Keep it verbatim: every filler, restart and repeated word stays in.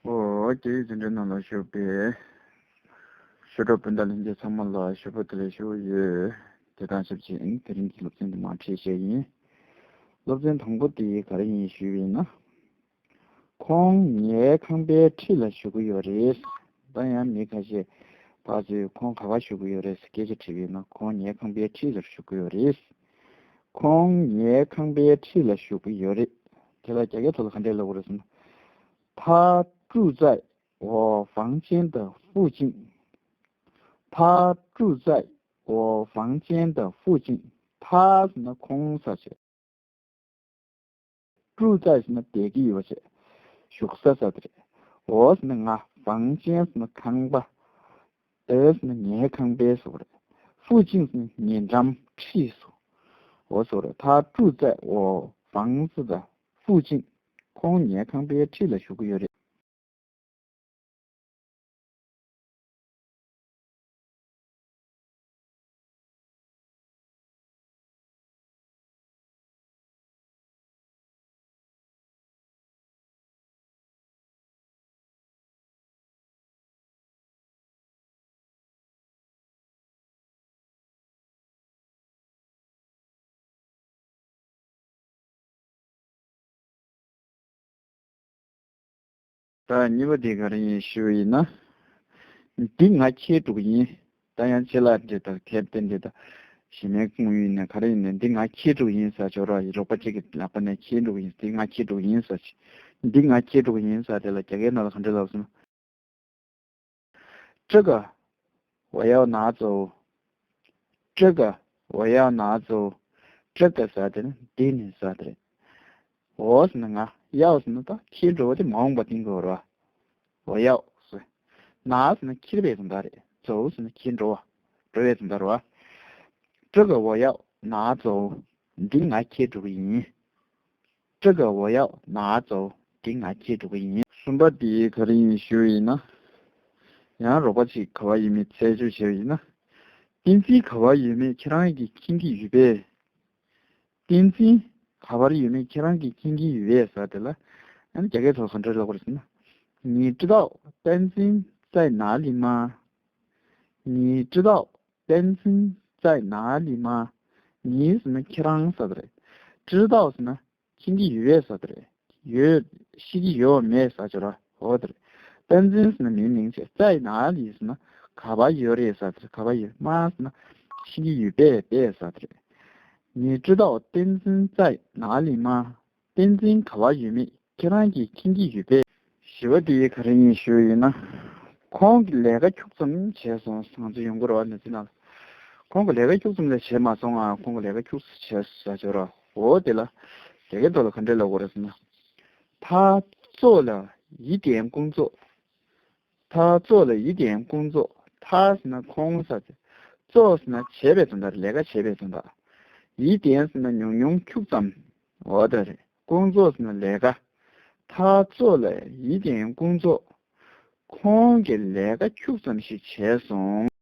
ཨོ། རྒྱ་ཡིག་འཛིན་གྲྭའི་ནང་ལ་བཞུགས་པའི་ཞོགས་ཀྲོ་སྤུན་ཟླ་ལྷན་རྒྱས་ཚང་མ་ལ་ཞོགས་པ་བདེ་ལེགས་ཞུ་གི་ཡོད། དེ་དང་ཆབས་ཅིག་དེ་རིང་གི་སློབ་ཚན་འདི་མར་ཁྲིད་བྱས་ཡིན། སློབ་ཚན་དང་པོ་དེ་ག་རེ་ཡིན་ཞུས་པ་ཡིན་ན། ཁོང་ངའི་ཁང་པའི་འཁྲིས་ལ་བཞུགས་ཀྱི་ཡོད་རེད། ད་ཡང་མི་ཁ་ཤས་ཕར་ཚུར་ཁོང་ག་པར་བཞུགས་ཀྱི་ཡོད་རེད་ཟེར་སྐད་ཆ་དྲིས་པ་ཡིན་ན། ཁོང་ངའི་ཁང་པའི་འཁྲིས་ལ་བཞུགས་ཀྱི་ཡོད་རེད། ཁོང་ངའི་ཁང་པའི་འཁྲིས་ལ་བཞུགས་ཀྱི་ཡོད་རེད། དེ་ལ་རྒྱ་སྐད་ཐོག་ལ་ག་འདྲས་ལབ་དགོས་རེད་ཟེར་ན། 他住在我房间的附近。他住在我房间的附近。 他ཟེར་ན་ཁོང་ཟེར་བྱས། 住在ཟེར་ན་བསྡད་ཀྱི་ཡོད་བྱས། བཞུགས་ས་ཟེར་དེ་རེད། 我ཟེར་ན་ང་། 房间ཟེར་ན་ཁང་པ། 的ཟེར་ན་ངའི་ཁང་པའི་ཟེར་བ་རེད། 附近ཟེར་ན་ཉེ་འགྲམ་འཁྲིས་སོ། འོ་ཟེར་བ་རེད། 他住在我房子的附近。 ཁོང་ངའི་ཁང་པའི་འཁྲིས་ལ་བཞུགས་ཀྱི་ཡོད་རེད། ད་གཉིས་པ་དེ་ག་རེ་ཡིན་ཞུས་པ་ཡིན་ན། འདི་ང་འཁྱེར་འགྲོ་གི་ཡིན། ད་ཡང་ཆེད་ལས་འདི་དང་ཁེབས་ཏེ་འདི་དང་གཞི་མའི་དངོས་ཡིན་ན་ག་རེ་ཡིན་ནའི་འདི་ང་འཁྱེར་འགྲོ་གི་ཡིན་ཟེར་ཆོག་ར། རོགས་པ་གཅིག་གི་ལག་པ་ནས་འཁྱེར་འགྲོ་གི་ཡིན། འདི་ང་འཁྱེར་འགྲོ་གི་ཡིན་ཟེར་ཆོག་འདི་ང་འཁྱེར་འགྲོ་གི་ཡིན་ཟེར་དེ་ལ་རྒྱ་སྐད་ནང་ལ་ག་འདྲ་ལབ་སོང་། 这个我要拿走。这个我要拿走。 这个ཟེར་དེ་ནི་འདི་ནི་ཟེར་དེ་རེད། 我ཟེར་ན་ང་། 要ཟེར་ན་ད་འཁྱེར་འགྲོ་བ་དེ་མ་འོངས་པ་སྟེང་གི་བར་བ། 我要ཟེར། 拿ཟེར་ན་འཁྱེར་བའི་དོན་དག་རེད། 走ཟེར་ན་འཁྱེར་འགྲོ་བ། འགྲོ་བའི་དོན་དག་རེད་བ། 这个我要拿走。 འདི་ང་འཁྱེར་འགྲོ་གི་ཡིན། 这个我要拿走。 འདི་ང་འཁྱེར་འགྲོ་གི་ཡིན། གསུམ་པ་དེ་ག་རེ་ཡིན་ཞུས་པ་ཡིན་ན། ཡང་རོགས་པ་ཅིག་ག་པར་ཡོད་མེད་རྩད་གཅོད་བྱས་པ་ཡིན་ན། བསྟན་འཛིན་ག་པར་ཡོད་མེད་ཁྱེད་རང་གིས་མཁྱེན་གྱི་ཡོད་པས། བསྟན་འཛིན་ག་པར་ཡོད་མེད་ཁྱེད་རང་གིས་མཁྱེན་གྱི་ཡོད་པས་ཟེར་དེ་ལ། ཨ་ནི་རྒྱ་སྐད་ཐོག་ག་འདྲ་ལབ་དགོས་རེད་ཟེར་ན། 你知道丹青在哪里吗？ 你知道丹青在哪里吗？ 你ཟེར་ན་ཁྱེད་རང་ཟེར་དེ་རེད། 知道ཟེར་ན་མཁྱེན་གྱི་ཡོད་པས་ཟེར་དེ་རེད། ཡོད། ཤེས་ཀྱི་ཡོད་མེད་ཟེར་ཆོག་ར། འོ་དེ་རེད། 丹青ཟེར་ན་མིའི་མིང་བྱས། 在哪里ཟེར་ན་ག་པར་ཡོད་རེད་ཟེར་དེ་རེད། ག་པར་ཡོད། 吗ཟེར་ན་ཤེས་ཀྱི་ཡོད་པས་པས་ཟེར་དེ་རེད། 你知道丹青在哪里吗？ བསྟན་འཛིན་ག་པར་ཡོད་མེད་ཁྱེད་རང་གིས་མཁྱེན་གྱི་ཡོད་པས། བཞི་པ་དེ་ག་རེ་ཡིན་ཞུས་ཡིན་ན། ཁོང་གིས་ལས་ཀ་ཁྱུག་ཙམ་བྱས་སོང་ང་ཚོ་ཡོང་གི་རེད་བ། ནི་ཚེ་ནང་ཁོང་གིས་ལས་ཀ་ཁྱུག་ཙམ་ལས་བྱས་མ་སོང་ང་། ཁོང་གིས་ལས་ཀ་ཁྱུག་ཙམ་བྱས་ཟེར་ཆོག་ར། འོ་དེ་ལ་རྒྱ་སྐད་ཐོག་ལ་ག་འདྲས་ལབ་དགོས་རེད་ཟེར་ན། 他做了一点工作。 他做了一点工作། 他ཟེར་ན་ཁོང་ཟེར་ཏེ། 做ཟེར་ན་བྱས་པའི་དོན་དག་རེད། ལས་ཀ་བྱས་པའི་དོན་དག 一点ཟེར་ན་ཉུང་ཉུང་ཁྱུག་ཙམ། འོ་དེ་རེད། 工作ཟེར་ན་ལས་ཀ 他做了一点工作། ཁོང་གིས་ལས་ཀ་ཁྱུག་ཙམ་ཞིག་བྱས་སོང་